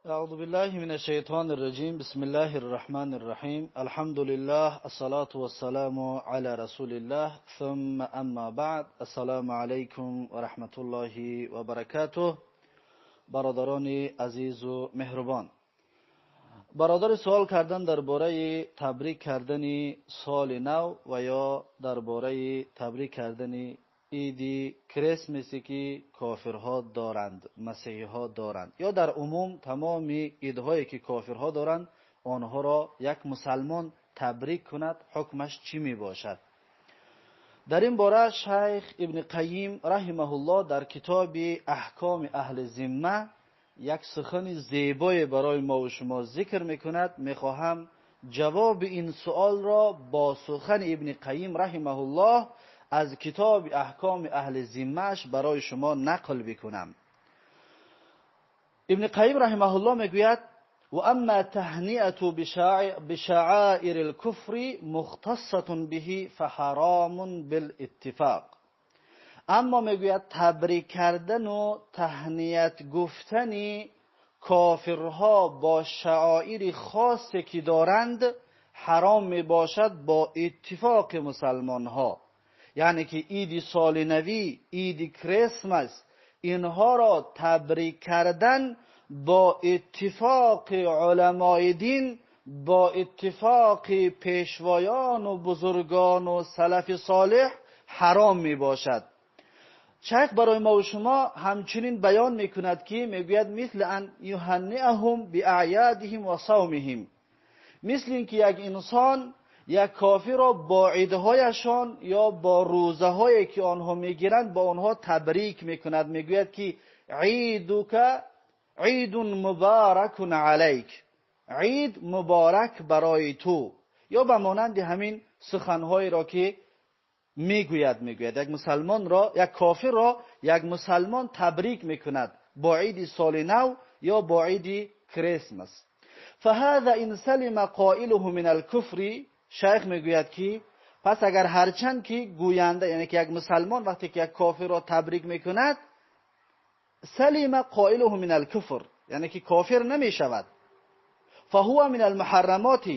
أعوذ بالله من الشيطان الرجيم. بسم الله الرحمن الرحيم. الحمد لله، الصلاة والسلام على رسول الله، ثم أما بعد. السلام عليكم ورحمة الله وبركاته. برادران عزیز و مهربان، برادر سوال کردن درباره تبریک کردن سال نو و یا درباره تبریک کردن عید کریسمسی که کافرها دارند، مسیحی‌ها دارند، یا در عموم تمام عیدهایی که کافرها دارند، آنها را یک مسلمان تبریک کند، حکمش چی می باشد؟ در این باره شیخ ابن قیم رحمه الله در کتاب احکام اهل ذمه یک سخن زیبای برای ما و شما ذکر میکند. میخواهم جواب این سوال را با سخن ابن قیم رحمه الله از کتاب احکام اهل ذمه‌اش برای شما نقل بکنم. ابن قیم رحمه الله میگوید: و اما تهنئة بشعائر الكفر مختصة به فحرام بالاتفاق. اما میگوید تبریک کردن و تهنیت گفتن کافرها با شعائر خاصی که دارند حرام میباشد با اتفاق مسلمانها. یعنی که عید سال نوی، عید کریسمس، اینها را تبریک کردن با اتفاق علمای دین، با اتفاق پیشوایان و بزرگان و سلف صالح حرام می باشد. شیخ برای ما و شما همچنین بیان می کند که میگوید مثل ان یهنئهم باعیادهم و صومهم، مثل اینکه یک انسان یک کافر را با عیدهایشان یا با روزه هایی که آنها میگیرند با آنها تبریک میکند. میگوید که عیدک عید مبارک علیک، عید مبارک برای تو، یا به مانند همین سخنهایی را که میگوید. میگوید یک مسلمان را، یک کافر را یک مسلمان تبریک میکند با عید سال نو یا با عید کریسمس. فهذا ان سلم قائله من الكفر. شیخ میگوید که پس اگر هرچند که گوینده، یعنی که یک مسلمان وقتی که یک کافر را تبریک میکند، سلم قائله من الكفر، یعنی که کافر نمیشود، فهو من المحرمات،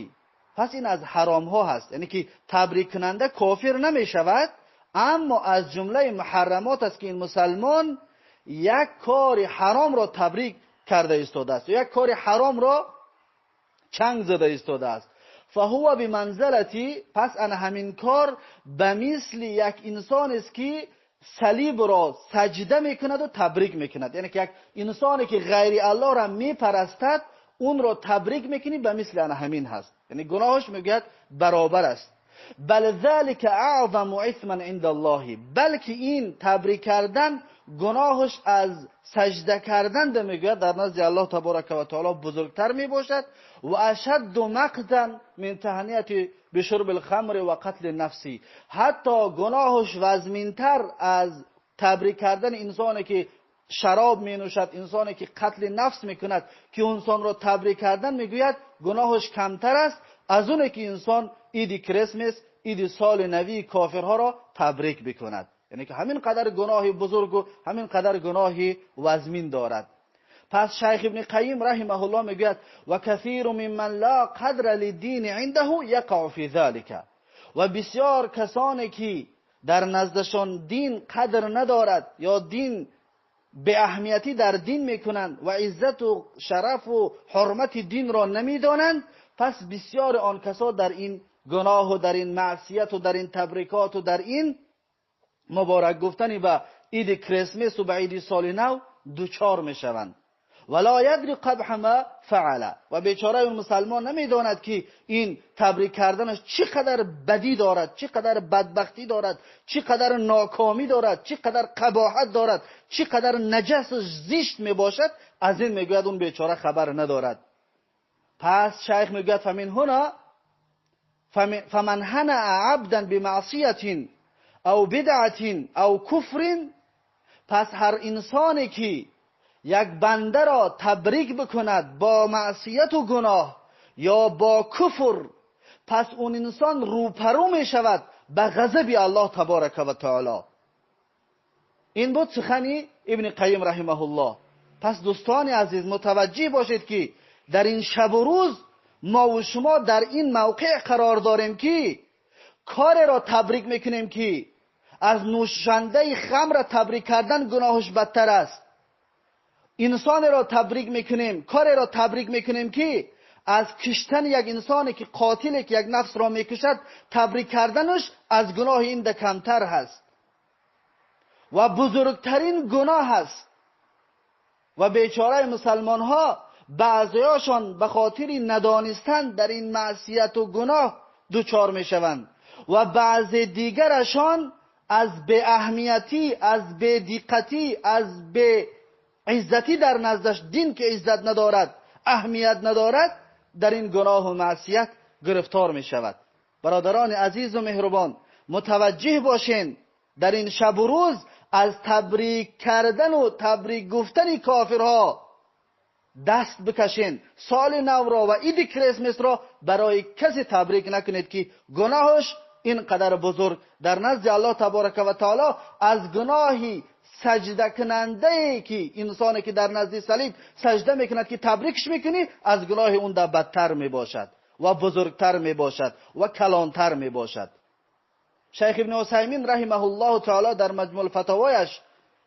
پس این از حرام ها هست، یعنی که تبریک کننده کافر نمیشود، اما از جمله محرمات است که این مسلمان یک کار حرام را تبریک کرده ایستاده است، یک کار حرام را چنگ زده ایستاده است. فهو بمنزلتی، پس ان همین کار به مثل یک انسان است که صلیب را سجده میکند و تبریک میکند، یعنی که یک انسانی که غیر الله را میپرستد اون را تبریک میکنی، به مثل ان همین هست، یعنی گناهش میگوید برابر است. بل ذلك اعظم اثما عند الله، بلکه این تبریک کردن گناهش از سجده کردن میگوید در نزد الله تبارک و تعالی بزرگتر میباشد. و اشد مقتا من تهنیت بشرب الخمر و قتل النفس، حتی گناهش وزمینتر از تبریک کردن انسانی که شراب می نوشد، انسانی که قتل نفس میکند، که انسان را تبریک کردن میگوید گناهش کمتر است از اونه که انسان عید کریسمس، عید سال نوی کافرها را تبریک بکند. یعنی که همین قدر گناه بزرگ و همین قدر گناه وزمین دارد. پس شیخ ابن قیم رحمه الله میگوید و کثیر ممن لا قدر للدین عنده یقع فی ذلك، و بسیار کسانی که در نزدشان دین قدر ندارد یا دین به اهمیتی در دین میکنند و عزت و شرف و حرمت دین را نمیدانند، پس بسیار آن کسا در این گناه و در این معصیت و در این تبریکات و در این مبارک گفتن به عید کریسمس و به عید سال نو دچار میشوند. ولا یدری قبح ما فعل، و بیچاره اون مسلمان نمیداند که این تبریک کردنش چقدر بدی دارد، چقدر بدبختی دارد، چقدر ناکامی دارد، چقدر قباحت دارد، چقدر نجس و زشت میباشد. از این میگوید اون بیچاره خبر ندارد. پس شیخ میگوید فمن هنا فمن هنأ عبدا بمعصیة او بدعة او کفر، پس هر انسانی که یک بنده را تبریک بکند با معصیت و گناه یا با کفر، پس اون انسان روپرو می شود به غضب الله تبارک و تعالی. این بود سخنی ابن قیم رحمه الله. پس دوستان عزیز، متوجه باشید که در این شب و روز ما و شما در این موقع قرار داریم که کار را تبریک میکنیم که از نوشنده خمر تبریک کردن گناهش بدتر است. انسان را تبریک میکنیم، کار را تبریک میکنیم که از کشتن یک انسانی که قاتلی که یک نفس را میکشد تبریک کردنش از گناه این ده کمتر هست و بزرگترین گناه است. و بیچاره مسلمان ها بعضیاشان به خاطر ندانستن در این معصیت و گناه دچار میشوند و بعض دیگرشان از بی اهمیتی، از بی دقتی، از بی عزتی در نزدش دین که عزت ندارد، اهمیت ندارد، در این گناه و معصیت گرفتار می شود. برادران عزیز و مهربان، متوجه باشین در این شب و روز از تبریک کردن و تبریک گفتن کافرها دست بکشین. سال نو را و عید کریسمس را برای کسی تبریک نکنید که گناهش اینقدر بزرگ در نزد الله تبارک و تعالی از گناهی سجده کننده ای که انسانی که در نزد صلیب سجده میکند که تبریکش میکنی، از گناه اون در بدتر میباشد و بزرگتر میباشد و کلانتر میباشد. شیخ ابن عثیمین رحمه الله تعالی در مجموع الفتاوایش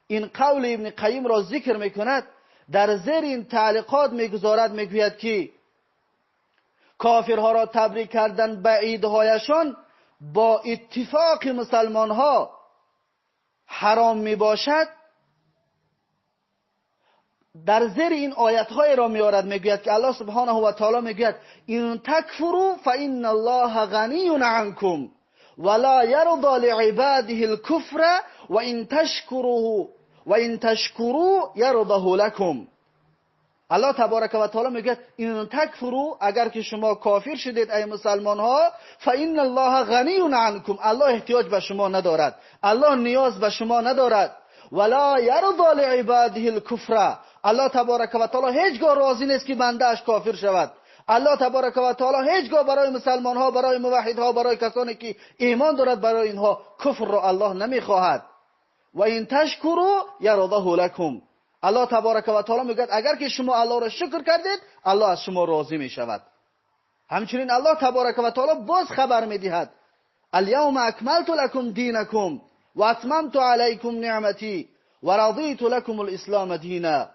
این قول ابن قیم را ذکر میکند، در زیر این تعلیقات میگذارد، میگوید که کافرها را تبریک کردن به عیدهایشان با اتفاق مسلمان ها حرام می باشد. در زیر این آیت های را میارد، میگوید که الله سبحانه و تعالی میگوید ان تکفروا فان الله غنی عنکم ولا یرضى لعباده الكفر وان تشکروا یرضه لکم. الله تبارک و تعالی میگه ان تکفروا، اگر که شما کافر شدید ای مسلمان ها، فان الله غنی عنکم، الله احتیاج به شما ندارد، الله نیاز به شما ندارد. ولا یرضى لعباده الكفر، الله تبارک و تعالی هیچگاه راضی نیست که بنده اش کافر شود. الله تبارک و تعالی هیچگاه برای مسلمان ها، برای موحدها، برای کسانی که ایمان دارد، برای اینها کفر را الله نمیخواهد. و این تشکروا یرضه لکم، الله تبارک و تعالی میگوید اگر که شما الله را شکر کردید، الله از شما راضی می شود. همچنین الله تبارک و تعالی باز خبر میدهد الیوم اکملت لکم دینکم و اتممت علیکم نعمتی و رضیت لکم الاسلام دینا.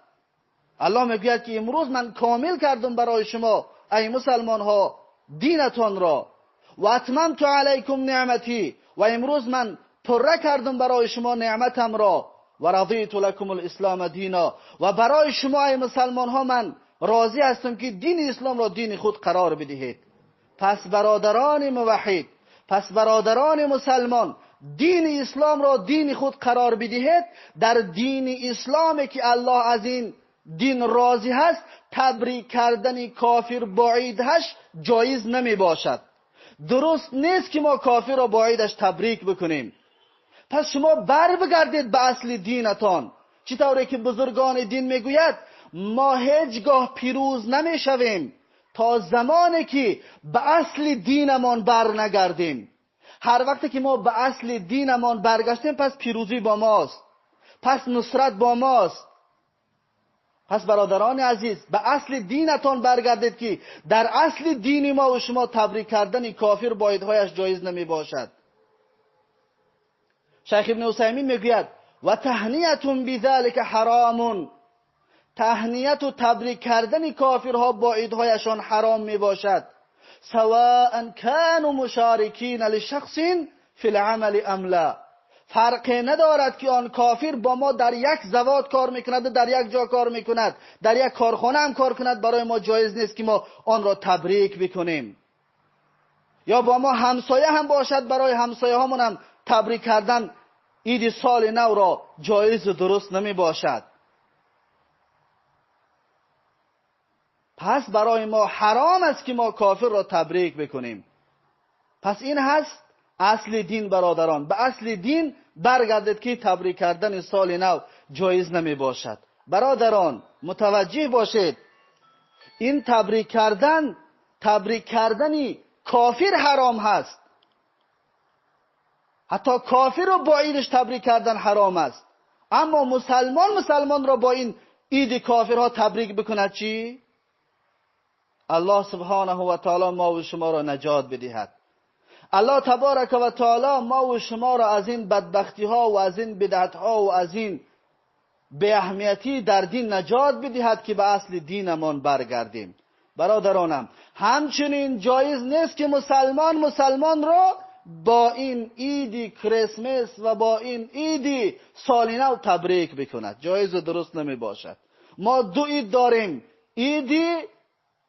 الله میگوید که امروز من کامل کردم برای شما ای مسلمان ها دینتان را، و اتممت علیکم نعمتی، و امروز من پره کردم برای شما نعمتم را، و رضیت لکم الاسلام دینا، و برای شما ای مسلمان ها من راضی هستم که دین اسلام را دین خود قرار بدهید. پس برادران موحد، پس برادران مسلمان، دین اسلام را دین خود قرار بدهید. در دین اسلام که الله از این دین راضی هست، تبریک کردن کافر با عیدش جایز نمی باشد. درست نیست که ما کافر را با عیدش تبریک بکنیم. پس شما بر بگردید به اصل دینتان. چطوری که بزرگان دین میگوید ما هیچگاه پیروز نمیشویم تا زمانی که به اصل دینمان بر نگردیم. هر وقتی که ما به اصل دینمان برگشتیم، پس پیروزی با ماست، پس نصرت با ماست. پس برادران عزیز، به اصل دینتان برگردید که در اصل دین ما و شما تبریک کردن کافر با عیدهایش جایز نمی باشد. شیخ ابن عثیمین میگوید و تهنیت بذلک حرام، تهنیت و تبریک کردن کافرها با عیدهایشان حرام می باشد. سواء كانوا مشارکین لشخص فی العمل ام لا، فرقی ندارد که آن کافر با ما در یک زواد کار میکند، در یک جا کار میکند، در یک کارخانه هم کار کند، برای ما جایز نیست که ما آن را تبریک بکنیم. یا با ما همسایه هم باشد، برای همسایه هامون هم تبریک کردن عید سال نو را جایز و درست نمی باشد. پس برای ما حرام است که ما کافر را تبریک بکنیم. پس این هست اصل دین برادران. به اصل دین برگردید که تبریک کردن سال نو جایز نمی باشد. برادران متوجه باشید، این تبریک کردن، تبریک کردن کافر حرام هست. حتی کافر رو با عیدش تبریک کردن حرام است، اما مسلمان مسلمان را با این عید کافرها تبریک بکند چی؟ الله سبحانه و تعالی ما و شما را نجات بدهد. الله تبارک و تعالی ما و شما را از این بدبختی ها و از این بدعت ها و از این بی اهمیتی در دین نجات بدهد که به اصل دینمان برگردیم. برادرانم، همچنین جایز نیست که مسلمان مسلمان را با این عید کریسمس و با این عید سال نو تبریک بکند. جایز و درست نمی باشد. ما دو عید داریم، عید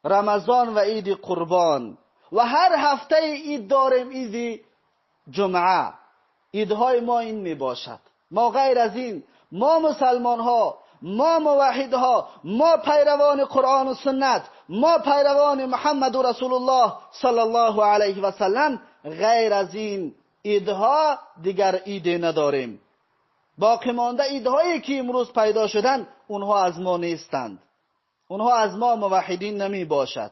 رمضان و عید قربان، و هر هفته عید داریم، عید جمعه. عیدهای ما این می باشد. ما غیر از این، ما مسلمان ها، ما موحدها، ما پیروان قرآن و سنت، ما پیروان محمد و رسول الله صلی الله علیه و سلم، غیر از این عیدها دیگر عید نداریم. باقی مانده عیدهایی که امروز پیدا شدن، اونها از ما نیستند، اونها از ما موحدین نمی باشد.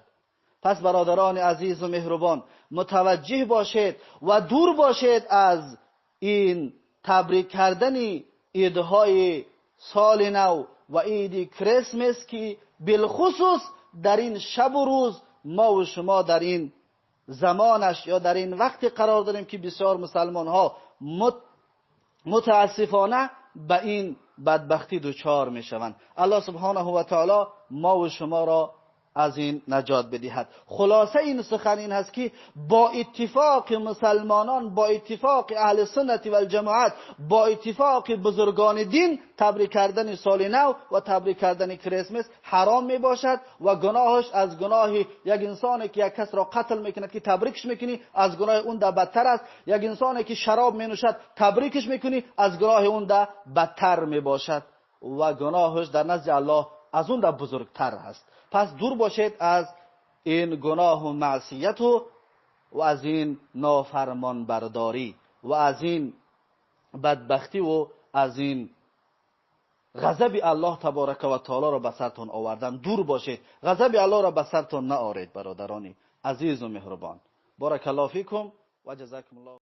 پس برادران عزیز و مهربان، متوجه باشید و دور باشید از این تبریک کردن عیدهای سال نو و عید کریسمس که بالخصوص در این شب و روز ما و شما در این زمانش یا در این وقت قرار داریم که بسیار مسلمان ها متاسفانه به این بدبختی دچار می شوند. الله سبحانه و تعالی ما و شما را از این نجات بدهد. خلاصه این سخن این هست که با اتفاق مسلمانان، با اتفاق اهل سنت و الجماعت، با اتفاق بزرگان دین، تبریک کردن سال نو و تبریک کردن کریسمس حرام می باشد و گناهش از گناه یک انسانی که یک کس را قتل میکند که تبریکش میکنی، از گناه اون ده بدتر است. یک انسانی که شراب می نوشد تبریکش میکنی، از گناه اون ده بدتر می باشد و گناهش در نزد الله از اون ده بزرگتر است. پس دور باشید از این گناه و معصیت و از این نافرمان برداری و از این بدبختی و از این غضب الله تبارک و تعالی را به سرتون آوردن. دور باشید، غضب الله را به سرتون نآورید برادرانی عزیز و مهربان. بارک الله فیکم و جزاکم الله.